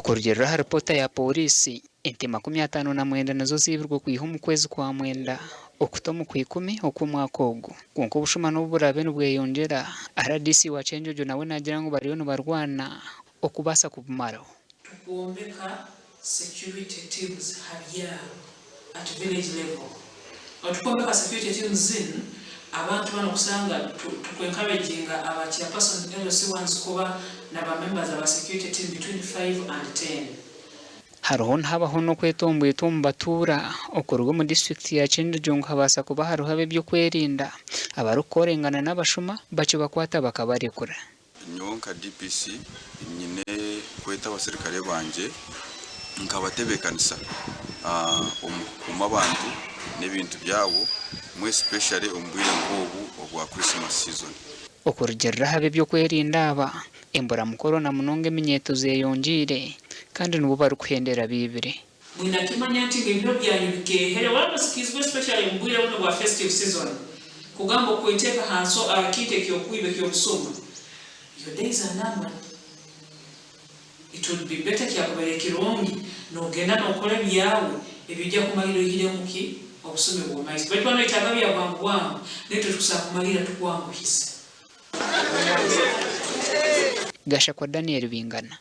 Okurugiirira aha ripoota ya Pooriisi, ente 59 nizo ziibirwe okwiha omu kwezi kwa mwenda okuta omu Kwikumi okw'omwaka ogu. Kwonka obushuma n'obu buraabe nibweyongyera, RDC wa Kyenjojo nawe naagira ngu bariyo nibarwana okubaasa kubumaraho. Tukwombeka security teams ha byaro at village level. Otukwombeka security teams zinu, abantu banu okusanga tuku encouraginga aba chairperson LC ones kuba na ba members aba security team between five and ten. Hariho nihabaho n'okwetombwitwa omu batuura okuruga omu disiturikiti ya Kyenjojo ngu habaasa kuba hariho ab'ebyokwerinda abarikukorengana n'abashuma bakibakwata bakabarekura. Nyowe nka DPC nyine kweta abaserukare bangye nkabatebeekanisa omu kukuuma abantu n'ebintu byabo more especially omu bwire nk'obu obwa Christmas season. Okurugiirira aha b'eby'okwerinda aba, emburamukoro na munonga eminyeeto zeyongyeire kandi nibo barikuhendera baibire. Mwinakimanya nti ngu ebiro byanyu bikehere waba osikiizibwe especially omu bwire bunu obwa festive season kugamba okweteeka ahansi aha kintu ekyokwiba ekyobusuma your days are numbered it would be better kyakubaire kirungi nogenda nokora ebyawe ebyojja kumalira oihiremu ki obusumi bwomaiso baitu waba noyetaaga bya bwangu bwangu naitwe tukusobola kumalira tukwanguhize. Gashakwa Daniel Bingana.